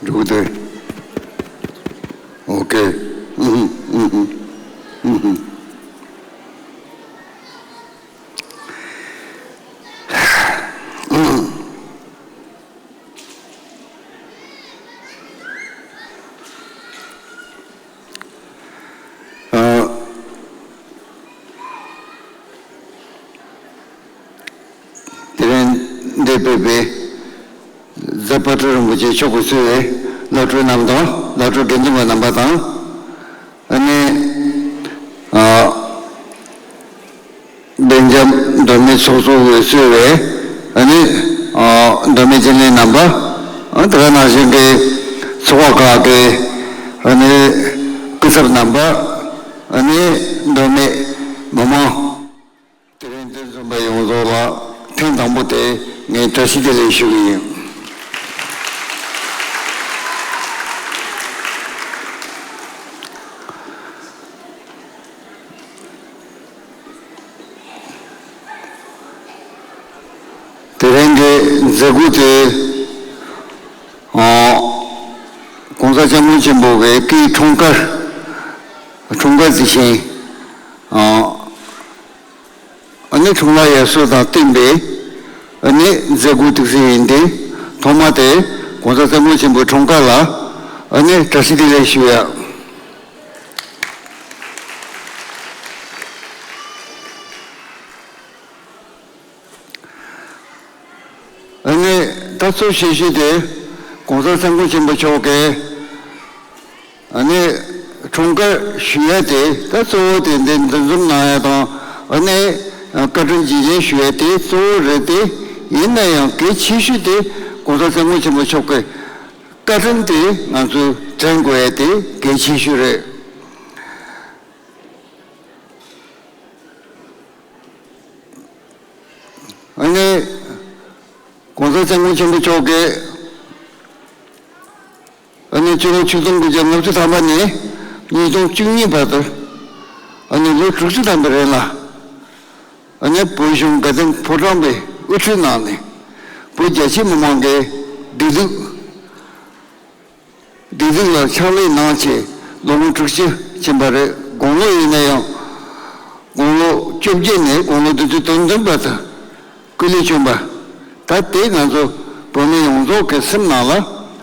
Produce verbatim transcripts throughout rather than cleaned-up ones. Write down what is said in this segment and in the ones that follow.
འགྲོ་གི་འདུག་ཨོ་ཀེ། ཨུ་ཧུ། ཨུ་ཧུ། ཨུ་ཧུ། ཨ། དེ་རིང་འདིར་ཕེབས་པའི་རྫ་དཔལ་སྤྲུལ་རིན་པོ་ཆེ་མཆོག་གིས་གཙོས་པའི་བླ་སྤྲུལ་རྣམས་དང་། བླ་སྤྲུལ་དགེ་འདུན་པ་རྣམ་པ་དང་། ཨ་ནི། ཨ། སྦེལ་ཇམ་མདོ་སྨད་ཚོགས་གཙོ་གིས་གཙོས་པའི་ཨ་ནི། ཨ། མདོ་སྨད་ཆེད་ལས་རྣམ་པ། ཨ། དེ་ག་ནང་བཞིན་གྱི་ཚོགས་པ་ཁག་གི་ཨ་ནི་སྐུ་ཚབ་རྣམ་པ། ཨ་ནི་མདོ་སྨད་མི་མང་། དེ་རིང་འདིར་འཛོམས་པ་ཡོངས་རྫོགས་ལ་ཐེངས་དང་པོ་དེ་ངས་བཀྲ་ཤིས་བདེ་ལེགས་ཞུ་གི་ཡིན། དེ་རིང་གི་མཛད་སྒོ་དེ། ཨ། ༸གོང་ས་༸སྐྱབས་མགོན་ཆེན་པོ་གི་སྐུའི་འཁྲུངས་སྐར། འཁྲུངས་སྐར་གྱི་ཞིང་། ཨ། ཨ་ནི་འཁྲུངས་ལྷ་དབྱར་གསོལ་དང་བསྟུན་པའི་ཨ་ནི་མཛད་སྒོ་ཏོག་ཙམ་ཡིན་ཏེ། ཐོག་མ་དེ་༸གོང་ས་༸སྐྱབས་མགོན་ཆེན་པོའི་འཁྲུངས་སྐར་ལ་ཨ་ནི་བཀྲ་ཤིས་བདེ་ལེགས་ཞུ་ཡ། ཨ་ནི་ད་གཙོ་ཆེ་ཤོས་དེ་༸གོང་ས་༸སྐྱབས་མགོན་ཆེན་པོ་མཆོག་གི་ཨ་ནི་འཁྲུངས་སྐར་ཞུ་ཡ་དེ། ད་གཙོ་བོ་དེ་འདི་འདུ་འཛོམས་གནང་ཡ་དང་། ཨ་ནི་བཀའ་དྲིན་རྗེས་དྲན་ཞུ་ཡ་དེ་གཙོ་བོ་རེད་དེ། ཡིན་ན་ཡང་གལ་ཆེ་ཤོས་དེ་༸གོང་ས་༸སྐྱབས་མགོན་ཆེན་པོ་མཆོག་གི་བཀའ་དྲིན་དེ་ང་ཚོས་དྲན་དགོས་ཡ་དེ་གལ་ཆེ་ཤོས་རེད། ཨ་ནི་༸གོང་ས་༸སྐྱབས་མགོན་ཆེན་པོ་མཆོག་གིས་ཨ་ནི་སྤྱི་ལོ་ཆིག་སྟོང་དགུ་བརྒྱ་ལྔ་བཅུ་ཐམ་པ་ནས་ཉིས་སྟོང་བཅུ་གཉིས་བར་དུ་ཨ་ནི་ལོ་དྲུག་ཅུ་ཐམ་པའི་རིང་ལ། ཨ་ནི་བོད་གཞུང་དགའ་ལྡན་ཕོ་བྲང་པའི་དབུ་ཁྲིད་གནང་ནས། བོད་རྒྱ་ཆེ་མི་མང་གི་བདེ་སྡུག་བདེ་སྡུག་ལ་ཕྱག་ལས་གནང་བྱས་ལོ་ངོ་དྲུག་ཅུ་ཕྱིན་པ་རེད། དགུང་ལོ་ཡིན་ན་ཡང་དགུང་ལོ་བཅོ་བརྒྱད་ནས་དགུང་ལོ་བདུན་ཅུ་དོན་བདུན་བར་དུ་སྐུ་ལས་བསྐྱོན་པ། ད་དེ་ང་ཚོ་བོད་མི་ཡོངས་རྫོགས་ཀྱི་སེམས་ནང་ལ་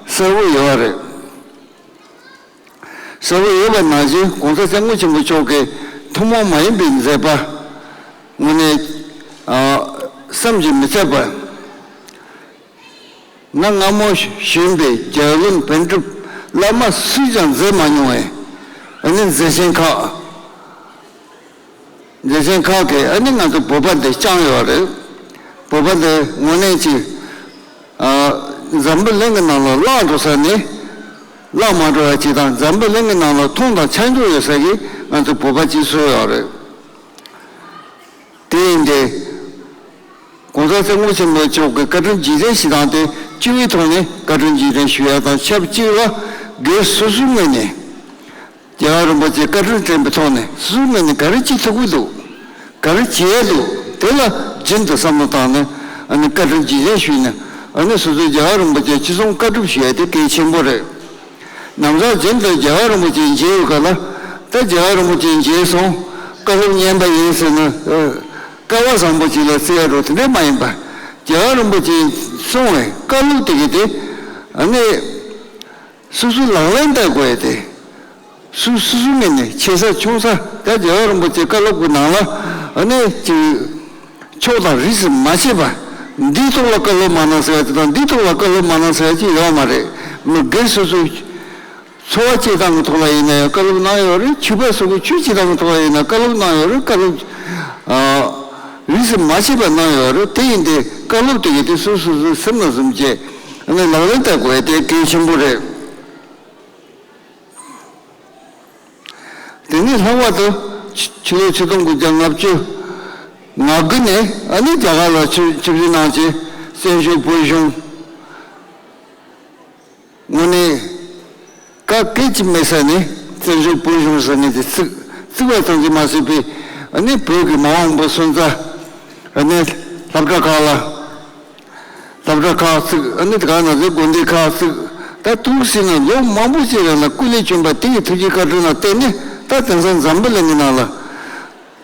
གསལ་བོ་ཡོད་པ་རེད། གསལ་བོ་ཡོད་པ་ནང་བཞིན་༸གོང་ས་༸སྐྱབས་མགོན་ཆེན་པོ་མཆོག་གི་ཐུན་མོང་མ་ཡིན་པའི་མཛད་པ་དངོས་གནས་ཨ་བསམ་གྱིས་མི་ཁྱབ་པ། གནའ་སྔ་མོ་བྱོན་པའི་རྒྱལ་བློན་པཎ་གྲུབ་བླ་མ་སུས་ཀྱང་མཛད་མ་མྱོང་བའི་ཨ་ནི་མཛད་ཆེན་ཁག་མཛད་ཆེན་ཁག་གིས་ཨ་ནི་ང་ཚོ་བོད་པ་འདི་བསྐྱངས་ཡོད་རེད། བོད་པ་འདི་དངོས་གནས་ཅིག་ཨ། འཛམ་བུ་གླིང་གི་ནང་ལ་བརླག་འགྲོ་ས་ནི་བརླག་མ་འགྲོ་བ་ཅིག་དང་། འཛམ་བུ་གླིང་གི་ནང་ལ་མཐོང་དང་ཆ་འཇོག་ཡོད་ས་གི་ང་ཚོ་བོད་པ་གཅིག་བཟོས་ཡོད་རེད། དེ་ཡིན་ཏེ། ༸གོང་ས་༸སྐྱབས་མགོན་ཆེན་པོ་མཆོག་གི་བཀའ་དྲིན་རྗེས་དྲན་ཞུ་སྟངས་དེ་སྤྱི་བའི་ཐོག་ནས་བཀའ་དྲིན་རྗེས་དྲན་ཞུ་ཡ་དང་ཆབས་ཅིག་ལ། སྒེར་སོ་སོའི་ངོས་ནས་རྒྱལ་བ་རིན་པོ་ཆེ་བཀའ་དྲིན་དྲན་པའི་ཐོག་ནས་སོ་སོའི་ངོས་ནས་ག་རེ་བྱེད་ཐུབ་ཀྱི་འདུག་ག་རེ་བྱེད་ཡ་འདུག་དེ་ལ་རྒྱུན་དུ་བསམ་བློ་བཏང་ནས། ཨ་ནི་བཀའ་དྲིན་རྗེས་དྲན་ཞུས་ནས། ཨ་ནི་སོ་སོའི་རྒྱལ་བ་རིན་པོ་ཆེ་ཅི་གསུང་བཀའ་སྒྲུབ་ཞུ་ཡ་དེ་གལ་ཆེན་པོ་རེད། ནམ་ཟླ་རྒྱུན་དུ་རྒྱལ་བ་རིན་པོ་ཆེ་མཇལ་ཡོད་ག་ལ། ད་རྒྱལ་བ་རིན་པོ་ཆེ་མཇལ་སོང་། བཀའ་སློབ་ཉན་པ་ཡིན་ཟེར་ན། ཨ། སྐལ་བ་བཟང་པོ་ཅིག་ལ་བརྩི་ཡ་འགྲོ་དེ་འདྲ་མ་ཡིན་པ། རྒྱལ་བ་རིན་པོ་ཆེ་གསུང་བའི་བཀའ་སློབ་དེ་གི་དེ། ཨ་ནི་སོ་སོ་ལག་ལེན་བསྟར་དགོས་ཡ་དེ། སུ་སུ་སུ་ངོས་ནས་ཆེ་ས་ཆུང་ས། ད་རྒྱལ་བ་རིན་པོ་ཆེ་བཀའ་སློབ་ཀྱི་ནང་ལ་ཨ་ནི་ཅིག་ཕྱོགས་དང་རིས་སུ་མ་ཕྱེ་བ། འདིའི་ཐོག་ལ་བཀའ་སློབ་མ་གནང་ཟེར་བ་ཅིག་དང་། འདིའི་ཐོག་ལ་བཀའ་སློབ་མ་གནང་ཟེར་བ་ཅིག་ཡོད་མ་རེད། མི་སྒེར་སོ་སོའི་འཚོ་བ་སྐྱེལ་སྟངས་ཀྱི་ཐོག་ལ་ཡིན་ན་ཡང་བཀའ་སློབ་གནང་ཡོད་རེད། ཆོས་པ་སོ་སོའི་ཆོས་སྐྱེལ་སྟངས་ཀྱི་ཐོག་ལ་ཡིན་ན་བཀའ་སློབ་གནང་ཡོད་རེད། བཀའ་སློབ་ཨ་རིས་སུ་མ་ཕྱེ་བ་གནང་ཡོད་རེད། དེ་ཡིན་ཏེ་བཀའ་སློབ་དེ་གི་དེ་སོ་སོ་སོའི་སེམས་ལ་ཟིན་བྱས་ཨ་ནི་ལག་ལེན་བསྟར་དགོས་ཡ་དེ་གལ་ཆེན་པོ་རེད། དེ་ནས་ལྷག་པར་དུ་ཕྱི་ཕྱི་ལོ་ཆིག་སྟོང་དགུ་བརྒྱ་ལྔ་བཅུ་ང་དགུ་ནས་ཨ་ནི་རྒྱ་གར་ལ་ཆིབས་ཆིབས་བསྒྱུར་གནང་བྱས། བཙན་བྱོལ་བོད་གཞུང་དངོས་གནས་ག་གེ་ཅིག་མེད་ས་ནས་བཙན་བྱོལ་བོད་གཞུང་ཟེར་མཁན་དེ་བཙུགས་བཙུགས་པ་ཙམ་གྱིས་མ་ཟད་པའི་ཨ་ནི་བོད་ཀྱི་མ་འོངས་པ་སོན་རྩ་ཨ་ནི་སློབ་གྲྭ་ཁག་ལ། སློབ་གྲྭ་ཁག་བཙུགས། ཨ་ནི་དེ་ག་ནང་བཞིན་དགོན་སྡེ་ཁག་བཙུགས། ད་འདུག་ཟེར་ན་ལོ་མང་པོ་ཅིག་རིང་ལ་སྐུ་ལས་བསྐྱོན་པ་དེ་ཡི་ཐུགས་རྗེ་བཀའ་དྲིན་ལ་བརྟེན་ནས། ད་དེང་སང་འཛམ་བུ་གླིང་གི་ནང་ལ་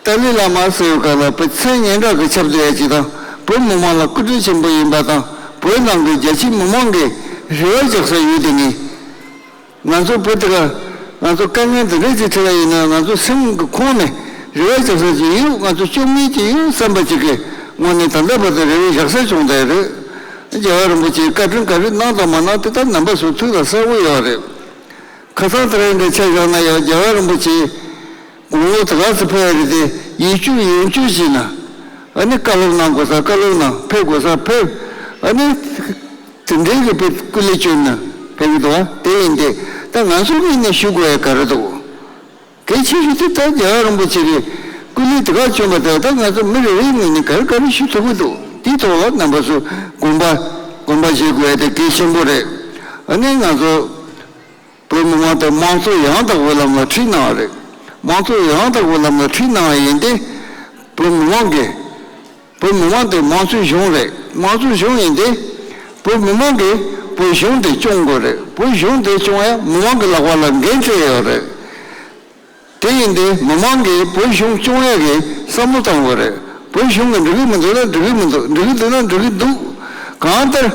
ཏཱ་ལའི་བླ་མ་ཟེར་བའི་སྐབས་ལ་བོད་མཚན་སྙན་གྲགས་ཀྱི་ཁྱབ་བསྡད་ཡ་ཅིག་དང་། བོད་མི་མང་ལ་སྐུ་དྲིན་ཆེན་པོ་ཡིན་པ་དང་། བོད་ནང་གི་རྒྱ་ཆེའི་མི་མང་གིས་རེ་བ་རྒྱག་ས་ཡོད་དེ་ངེས། ང་ཚོ་བོད་དེ་ག་ང་ཚོ་དཀའ་ངལ་འདི་འདྲ་ཅིག་འཕྲད་པ་ཡིན་ན། ང་ཚོ་སེམས་ཀྱི་ཁོང་ནས་རེ་བ་རྒྱག་ས་ཅིག་ཡོད། ང་ཚོ་སྐྱོན་མེད་ཅིག་ཡོད་བསམ་པ་ཅིག་གི་ངོས་ནས་ད་ལྟ་བར་དུ་རེ་བ་རྒྱག་ས་བྱུང་བསྡད་རེད། རྒྱལ་བ་རིན་པོ་ཆེའི་བཀའ་དྲིན་ག་རེ་གནང་དང་མ་གནང་དེ་ད་རྣམ་པ་ཚོ་ཐུགས་ལ་གསལ་པོ་ཡོད་རེད། ཁ་སང་དེ་རིང་འདྲ་ཆ་བཞག་ན་ཡང་རྒྱལ་བ་རིན་པོ་ཆེ་དགུང་ལོ་དེ་ག་ཚོད་ཕེབས་རེད་དེ། ཡིད་སྐྱོ་ཡོང་སྐྱོ་བྱས་ན། ཨ་ནི་བཀའ་སློབ་གནང་དགོས་ས་བཀའ་སློབ་གནང་། ཕེབས་དགོས་ས་ཕེབས། ཨ་ནི་དེ་འདྲའི་གི་དཔེ་སྐུ་ལས་བསྐྱོན་ན་ཕེབས་ཀྱི་འདུག་བ། དེ་ཡིན་ཏེ་ད་ང་ཚོ་ངོས་ནས་ཞུ་དགོས་ཡ་ག་རེ་འདུག་གལ་ཆེ་ཤོས་དེ་ད་རྒྱལ་བ་རིན་པོ་ཆེ་གི་སྐུ་ལས་དེ་ག་བསྐྱོན་པ་དེ་ད་ང་ཚོ་མི་རེ་རེའི་ངོས་ནས་ག་རེ་ག་རེ་ཞུ་ཐུབ་ཀྱི་འདུག་དེའི་ཐོག་ལ་རྣམ་པ་ཚོ་དགོངས་པ་དགོངས་པ་བཞེས་དགོས་ཡ་དེ་གལ་ཆེན་པོ་རེད། ཨ་ནི་ང་ཚོ་བོད་མི་མང་དེ་དམངས་གཙོ་ཡང་དག་པའི་ལམ་ལ་ཁྲིད་གནང་བ་རེད། དམངས་གཙོ་ཡང་དག་པའི་ལམ་ལ་ཁྲིད་གནང་བ་ཡིན་ཏེ། བོད་མི་མང་གིས་བོད་མི་མང་དེ་དམངས་གཙོའི་གཞུང་རེད། དམངས་གཙོའི་གཞུང་ཡིན་ཏེ། བོད་མི་མང་གིས་བོད་གཞུང་དེ་སྐྱོང་དགོས་རེད། བོད་གཞུང་དེ་སྐྱོང་ཡ་མི་མང་གི་ལག་པ་ལ་འགན་སྤྲད་ཡོད་རེད། དེ་ཡིན་ཏེ་མི་མང་གིས་བོད་གཞུང་སྐྱོང་ཡ་གི་བསམ་བློ་བཏང་དགོས་རེད། བོད་གཞུང་གི་འགྲིག་གི་མི་འདུག་ན་འགྲིག་གི་མི་འདུག་འགྲིག་གི་འདུག་ན་འགྲིག་གི་འདུག་གང་ལྟར།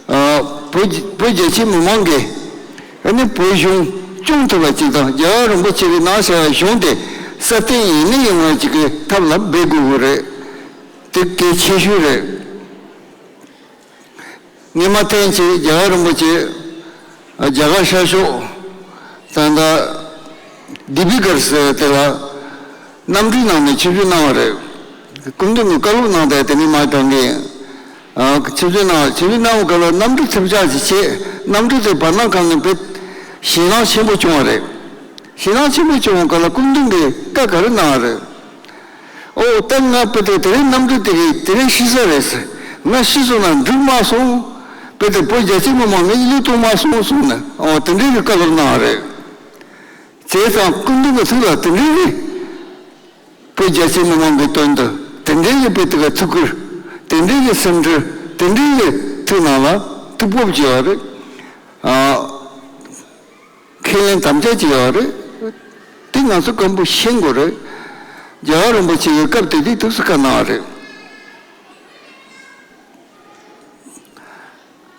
ཨ། བོད་བོད་རྒྱ་ཆེའི་མི་མང་གིས་ཨ་ནི་བོད་གཞུང་སྐྱོང་ཐུབ་པ་ཅིག་དང་། རྒྱལ་བ་རིན་པོ་ཆེ་གིས་གནང་བཞག་པའི་གཞུང་དེ་སྲ་བརྟན་ཡུན་གནས་ཡོང་བ་ཅིག་གི་ཐབས་ལ་འབད་དགོས་ཀྱི་རེད། དེ་གལ་ཆེ་ཤོས་རེད། སྔོན་མ་ཐེངས་གཅིག་རྒྱལ་བ་རིན་པོ་ཆེ་རྒྱ་གར་ཤར་ཕྱོགས་ད་ལྟ་ལྡི་པི་གར་ཟེར་དེ་ལ་གནམ་གྲུའི་ནང་ནས་ཆིབས་བསྒྱུར་གནང་བ་རེད། སྐུ་མདུན་གྱིས་བཀའ་སློབ་གནང་སྟེ་དེ་ནས་མར་དྲངས་ཀྱི་ཡིན། ཨ། ཆིབས་བསྒྱུར་གནང་བ། ཆིབས་བསྒྱུར་གནང་བའི་སྐབས་ལ་གནམ་གྲུ་ཐེབས་ཆག་ཅིག་བྱས། གནམ་གྲུ་དེ་བར་སྣང་སྒང་ནས་དཔེ་ཞེད་སྣང་ཆེན་པོ་བྱུང་བ་རེད། ཞེད་སྣང་ཆེན་པོ་བྱུང་བའི་སྐབས་ལ་སྐུ་མདུན་གྱིས་བཀའ་ག་རེ་གནང་བ་རེད། ཨོ་ད་ང་དཔེ་དེ་དེ་རིང་གནམ་གྲུ་དེ་གིས་དེ་རིང་ཤི་ས་རེད་ཟེར། ང་ཤི་སོང་ན་འགྲིག་མ་སོང་། དཔེ་དེ་བོད་རྒྱ་ཆེ་མི་མང་ངེད་ཀྱི་བློས་གཏོང་མ་སོང་གསུངས་ནས། ཨོ་དེ་འདྲའི་གི་བཀའ་སློབ་གནང་བ་རེད། བྱས་ཙང་སྐུ་མདུན་གྱི་ཐུགས་ལ་དེ་འདྲའི་གི་བོད་རྒྱ་ཆེ་མི་མང་གི་དོན་དུ་དེ་འདྲའི་གི་དཔེ་དེ་ག་ཐུགས་ཁུར། དེ་འདྲའི་གི་སེམས་ཁྲལ། དེ་འདྲའི་གི་ཐུགས་ནང་ལ་ཐུགས་སྤོབས་བྱས་པ་རེད། ཨ། ཁས་ལེན་དམ་བཅའ་བྱས་ཡོད་རེད། དེ་ང་ཚོ་སྐམ་པོ་ཤེས་དགོས་རེད། རྒྱལ་བ་རིན་པོ་ཆེ་གིས་སྐབས་དེ་དུས་ཐུགས་སུ་བཀའ་གནང་བ་རེད།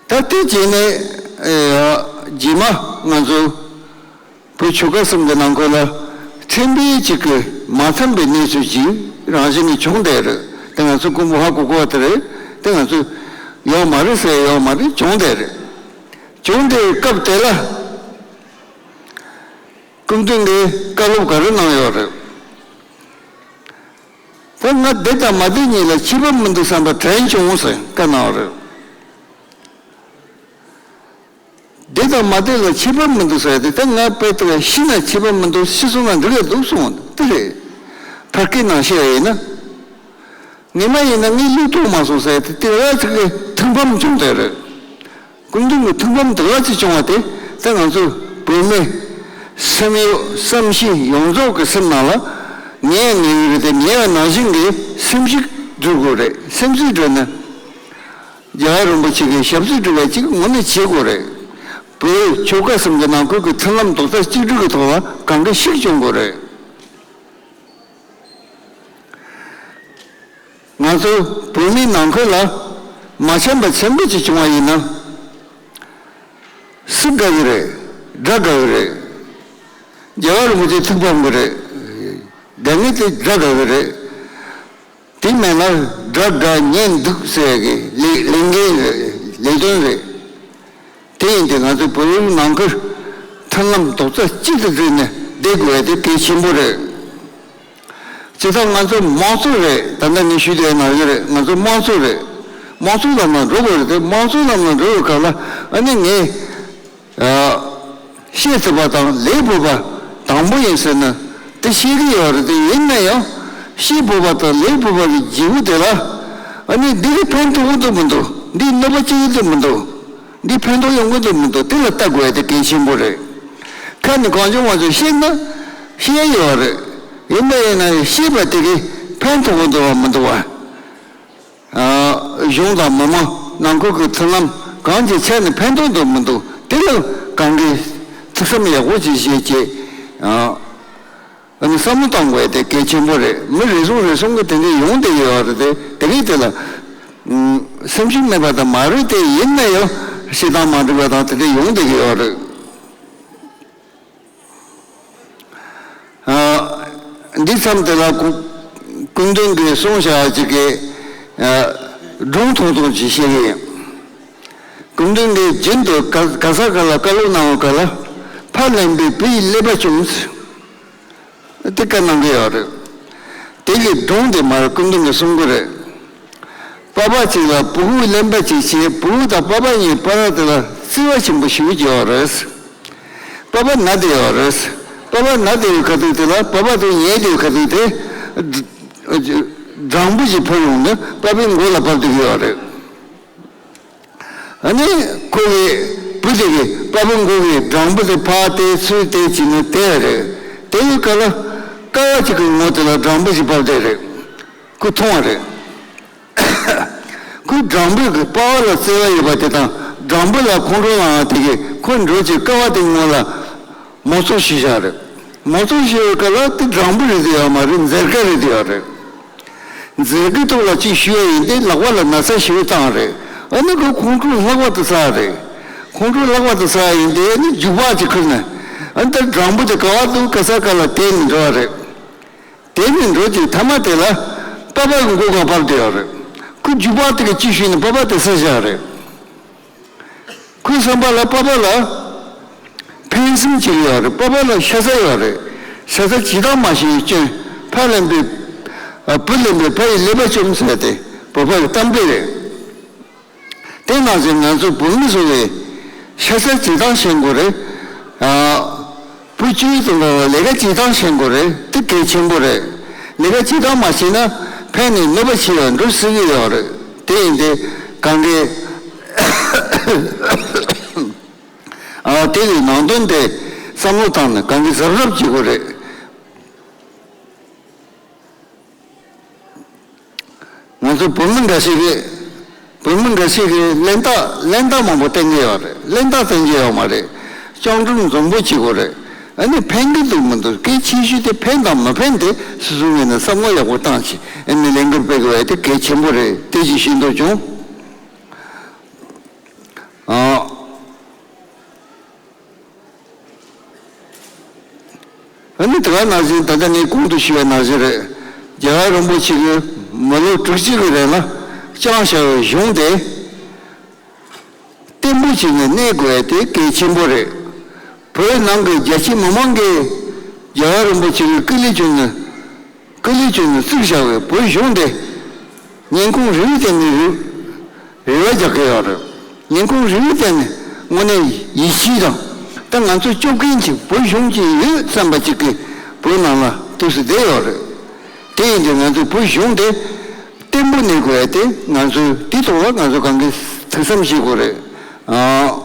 ད་དེ་རྗེས་ནས་ཨེ། རྗེས་མ་ང་ཚོ་བོད་ཆོལ་ཁ་གསུམ་གྱི་ནང་ཁུལ་ལ་ཕྲན་བུ་ཅིག་གི་མ་འཚམ་པའི་གནས་ཚུལ་ཅིག་རང་བཞིན་གྱིས་བྱུང་བསྡད་རེད། དེ་ང་ཚོ་ཀུན་པོ་ཧ་གོ་གོ་བ་དེ་རེད། དེ་ང་ཚོ་ཡོད་མ་རེད་ཟེར་ཡོད་མ་རེད། བྱུང་བསྡད་རེད། བྱུང་དེའི་སྐབས་དེ་ལ་སྐུ་མདུན་གྱིས་བཀའ་སློབ་ག་རེ་གནང་ཡོད་རེད། ད་ང་བསྡད་དང་མ་བསྡད་གཉིས་ལ་ཁྱད་པར་མི་འདུག་བསམ་པ་དྲན་བྱུང་ཟེར་བཀའ་གནང་བ་རེད། བསྡད་དང་མ་བསྡད་ལ་ཁྱད་པར་མི་འདུག་ཟེར་ཏེ། ད་ང་དཔེ་དེ་ལ་ཤི་ན་ཁྱད་པར་མི་འདུག་ཤི་སོང་ན་འགྲིག་གི་འདུག་གསུངས་པ་དེ་རེད། ཕར་སྐད་ནང་བཤད་པ་ཡིན་ན། ངས་མ་ཡིན་ན་ངའི་བློས་གཏོང་མ་སོང་ཟེར་ཏེ་དེ་ལ་ཅིག་གི་ཐུགས་ཕམ་བྱུང་བསྡད་རེད། སྐུ་མདུན་གྱི་ཐུགས་ཕམ་དེ་ལ་ཅིག་བྱུང་བ་དེ། ད་ང་ཚོ་བོད་མི་སེམས་ཡོད་བསམ་ཤེས་ཡོངས་རྫོགས་ཀྱི་སེམས་ནང་ལ་ངས་ངེས་ཡོད་རེད་དེ། ངེས་པ་ནང་བཞིན་གྱི་སེམས་ཤིག་འཛུགས་དགོས་རེད། སེམས་གཟུགས་སྒྲོལ་ན། རྒྱལ་བ་རིན་པོ་ཆེ་གི་ཞབས་སོར་འགྲོ་བའི་ཅིག་ངོ་མས་བྱེད་དགོས་རེད། བོད་ཆོལ་ཁ་གསུམ་གྱི་ནང་ཁུལ་གྱི་མཐུན་ལམ་རྡོག་རྩ་གཅིག་སྒྲིལ་གྱི་ཐོག་ལ་གང་ག་ཤིག་བྱུང་དགོས་རེད། ང་ཚོ་བོད་མིའི་ནང་ཁུལ་ལ་མ་འཆམ་པ་ཆེན་པོ་ཅིག་བྱུང་བ་ཡིན་ན། སུ་དགའ་གི་རེད། དགྲ་དགའ་གི་རེད། རྒྱལ་བ་རིན་པོ་ཆེ་ཐུགས་ཕམ་གི་རེད། དགའ་ངེས་དེ་དགྲ་དགའ་གི་རེད། དེ་མེད་ན་དགྲ་དགའ་གཉེན་སྡུག་ཟེར་གི་ལས་ལས་འགན་རེད། ལས་དོན་རེད། དེ་ཡིན་དུས་ང་ཚོ་བོད་ཡུལ་ནང་ཁུལ་མཐུན་ལམ་རྡོག་རྩ་གཅིག་ཏུ་བསྒྲིལ་ནས་བསྡད་དགོས་ཡ་དེ་གལ་ཆེན་པོ་རེད། སྤྱིར་བཏང་ང་ཚོ་དམངས་གཙོ་རེད། ད་ལྟ་ངས་ཞུས་དེ་ནང་བཞིན་རེད། ང་ཚོ་དམངས་གཙོ་རེད། དམངས་གཙོའི་ལམ་ལ་འགྲོ་དགོས་རེད་དེ། དམངས་གཙོའི་ལམ་ལ་འགྲོ་བའི་སྐབས་ལ་ཨ་ནི་ངས། ཨ། བཤད་ཐུབ་པ་དང་ལས་ཕོད་པ་དང་པོ་ཡིན་ཟེར་ན་དེ་བཤད་ཀྱི་ཡོད་རེད་དེ། ཡིན་ན་ཡང་བཤད་ཕོད་པ་དང་ལས་ཕོད་པ་གི་བརྗེ་པོ་དེ་ལ་ཨ་ནི་འདི་གིས་ཕན་ཐོགས་ཀྱི་འདུག་མི་འདུག་འདིས་གནོད་པ་སྐྱེལ་གྱི་འདུག་མི་འདུག་འདིས་ཕན་ཐོགས་ཡོང་གི་འདུག་མི་འདུག་དེ་ལ་ལྟ་དགོས་ཡ་དེ་གལ་ཆེན་པོ་རེད། ཁ་ནས་གང་བྱུང་མང་བྱུང་བཤད་ན་བཤད་ཡོད་རེད། ཡིན་པ་ཡིན་ན་བཤད་པ་དེ་གིས་ཕན་ཐོགས་ཀྱི་འདུག་བ་མི་འདུག་བ། ཨ། གཞུང་དང་མི་མང་ནང་ཁུལ་གྱི་མཐུན་ལམ་གང་ཅིའི་ཆ་ནས་ཕན་ཐོགས་འདུག་མི་འདུག་དེ་ལ་གང་གི་ཐུགས་བསམ་ཡག་པོ་ཅིག་བཞེས་བྱས། ཨ་ནི་བསམ་བློ་བཏང་དགོས་དེ་གལ་ཆེན་པོ་རེད། མི་རེ་ཟུང་རེ་ཟུང་གི་དེ་འདྲ་ཡོང་བསྡད་ཡོད་རེད་དེ། དེ་གི་དེ་ལ་སེམས་ཤུགས་མེད་པ་དང་མ་རེད་དེ། ཡིན་ན་ཡང་བྱེད་སྟངས་མ་འགྲིག་པ་དང་དེ་འདྲ་ཡོང་བསྡད་ཀྱི་ཡོད་རེད། འདི་མཚམས་དེ་ལ་སྐུ་སྐུ་མདུན་གྱིས་གསུངས་བཞག་ཅིག་གི་སྒྲུང་ཐུང་ཐུང་ཅིག་བཤད་ཀྱི་ཡིན། སྐུ་མདུན་གྱིས་རྒྱུན་དུ་ག་ག་ས་ག་ལ་བཀའ་སློབ་གནང་བ་ག་ལ། ཕ་ལན་པའི་བུ་ཡི་ཀླད་པ་བཅོམ། དེ་བཀའ་གནང་གི་ཡོད་རེད། དེ་གི་སྒྲུང་དེ་མར་སྐུ་མདུན་གྱིས་གསུང་གི་རེད། པ་ཕ་གཅིག་ལ་བུ་གུ་གླེན་པ་གཅིག་བྱས། བུ་གུ་དང་པ་ཕ་གཉིས་བར་དེ་ལ་བརྩེ་བ་ཆེན་པོ་ཞེ་པོ་ཅིག་ཡོད་རེད། པ་ཕ་ན་བསྡད་ཡོད་རེད། པ་ཕ་ན་བསྡད་ཡོད་ཁ་ཐུག་དེ་ལ། པ་ཕ་དེ་ཉལ་བསྡད་ཡོད་ཁ་ཐུག་དེ་སྦྲང་བུ་ཞིག་འཕུར་ཡོང་ནས་པ་ཕའི་མགོ་ལ་བབས་བསྡད་ཀྱི་ཡོད་རེད། ཨ་ནི་ཁོ་གི་བུ་དེ་གིས་པ་ཕའི་མགོ་གི་སྦྲང་བུ་དེ་ཕར་བལྟས་ཚུར་བལྟས་བྱས་ནས་བལྟས་རེད། དེ་ཡི་སྐབས་ལ་ཀ་བ་གཅིག་གི་ངོ་དེ་ལ་སྦྲང་བུ་ཞིག་བབས་བསྡད་རེད། ཁོས་མཐོང་བ་རེད། ཁོས་སྦྲང་བུ་གི་པ་ཕ་ལ་བརྩེ་བ་ཡོད་པ་དེ་དང་སྦྲང་བུ་ལ་ཁོང་ཁྲོ་ལངས་པ་དེ་གིས་ཁོ་འགྲོ་བྱས་ཀ་བ་དེ་ངོ་ལ་མོ་ཚོགས་ཤིག་བཞག་རེད། མོ་ཚོགས་ཤིག་ཡོད་སྐབས་ལ་དེ་སྦྲང་བུ་རེད་དེ་ཡོད་མ་རེད། མཛེར་སྐར་རེད་དེ་ཡོད་རེད། མཛེར་སྐར་ཐོག་ལ་གཅིག་གཞུས་པ་ཡིན་ཏེ་ལག་པ་ལ་ན་ཚ་ཞེ་པོ་བཏང་རེད། ཨ་ནི་ཁོ་ཁོང་ཁྲོ་ལྷག་པར་དུ་ཚ་རེད། ཁོང་ཁྲོ་ལྷག་པར་དུ་ཚ་ཡིན་ཏེ་ཨ་ནི་རྒྱུག་པ་ཅིག་ཁུར་ནས། ཨ་ནི་ད་སྦྲང་བུ་དེ་ག་བ་འདུག་ག་ས་ག་ལ་དེད་ནས་འགྲོ་བ་རེད། དེད་ནས་འགྲོ་ཅིག་མཐའ་མ་དེ་ལ་པ་ཕ་གི་མགོ་སྒང་བབས་བསྡད་ཡོད་རེད། ཁོས་རྒྱུག་པ་དེ་གི་གཅིག་གཞུས་ནས་པ་ཕ་དེད་ས་བཞག་རེད། ཁོའི་བསམ་པ་ལ་པ་ཕ་ལ་ཕན་སེམས་ཅིག་ཡོད་རེད། པ་ཕ་ལ་ཤ་ཚ་ཡོད་རེད། ཤ་ཚ་བྱེད་སྟངས་མ་ཤེས་སྐྱོན། ཕ་ལེན་པའི་ཨ་བུ་ལེན་པའི་ཕ་ཡི་ཀླད་པ་བཅོམ་ཟེར་ཏེ་བོད་པ་གི་གཏམ་དཔེ་རེད། དེ་ནང་བཞིན་ང་ཚོ་བོད་མི་ཚོ་གི་ཤ་ཚ་བྱེད་སྟངས་ཤེས་དགོས་རེད། ཨ་བུ་སྐྱེས་དུས་ལ་ལས་ཀ་བྱེད་སྟངས་ཤེས་དགོས་རེད། དེ་གལ་ཆེན་པོ་རེད། ལས་ཀ་བྱེད་སྟངས་མ་ཤེས་ན་ཕན་ནས་གནོད་པ་ཆེ་བ་འགྲོ་སྲིད་ཀྱི་ཡོད་རེད། དེ་ཡིན་ཏེ་གང་གི་ཨ་དེ་ཡི་ནང་དོན་དེ་བསམ་བློ་བཏང་ནས་གང་གི་གཟབ་གཟབ་བྱེད་དགོས་རེད། ང་ཚོ་བོད་མི་འགའ་ཞིག་གིས་བོད་མི་འགའ་ཞིག་གིས་གླེན་རྟགས་གླེན་རྟགས་མང་པོ་བསྟན་གྱི་ཡོད་རེད། གླེན་རྟགས་བསྟན་གྱི་ཡོད་མ་རེད། སྤྱང་གྲུང་འཛོམས་པོ་བྱེད་དགོས་རེད། ཨ་ནི་ཕན་གྱི་འདུག་མི་འདུག་གལ་ཆེ་ཤོས་དེ་ཕན་དང་མི་ཕན་དེ་སོ་སོའི་ངོས་ནས་བསམ་བློ་ཡག་པོ་བཏང་བྱས་ཨ་ནི་ལས་འགུལ་སྤེལ་དགོས་པ་དེ་གལ་ཆེན་པོ་རེད། དེ་ཅིག་ཤེས་འདོད་བྱུང་། ཨ། ཨ་ནི་དེ་ག་ནང་བཞིན་ད་ལྟ་ངས་གོང་དུ་ཞུས་པ་ནང་བཞིན་རེད། རྒྱལ་བ་རིན་པོ་ཆེ་གིས་མི་ལོ་དྲུག་ཅུ་གི་རིང་ལ་བསྐྱངས་བཞག་པའི་གཞུང་དེ་བརྟན་པོ་བྱས་ནས་གནས་དགོས་དེ་གལ་ཆེན་པོ་རེད། བོད་ནང་གི་རྒྱ་ཆེ་མི་མང་གིས་རྒྱལ་བ་རིན་པོ་ཆེ་གིས་སྐུ་ལས་བསྐྱོན་ནས། སྐུ་ལས་བསྐྱོན་ནས་བཙུགས་བཞག་པའི་བོད་གཞུང་དེ་ཉིན་གུང་རེ་རེ་བྱས་ནས་རེ་རེ་བ་རྒྱག་གི་ཡོད་རེད། ཉིན་གུང་རེ་རེ་བྱས་ནས་དངོས་གནས་ཡིད་ཆེས་དང་། ད་ང་ཚོ་སྐྱོབ་མཁན་ཅིག་བོད་གཞུང་ཅིག་ཡོད་བསམ་པ་ཅིག་གིས་བོད་ནང་ལ་དུས་སུ་བསྡད་ཡོད་རེད། དེ་ཡིན་དུས་ང་ཚོ་བོད་གཞུང་དེ་བརྟན་པོ་གནས་དགོས་ཡ་དེ་ང་ཚོས་དེ་ཐོག་ལ་ང་ཚོ་གང་གི་ཐུགས་བསམ་བཞེས་དགོས་རེད། ཨ།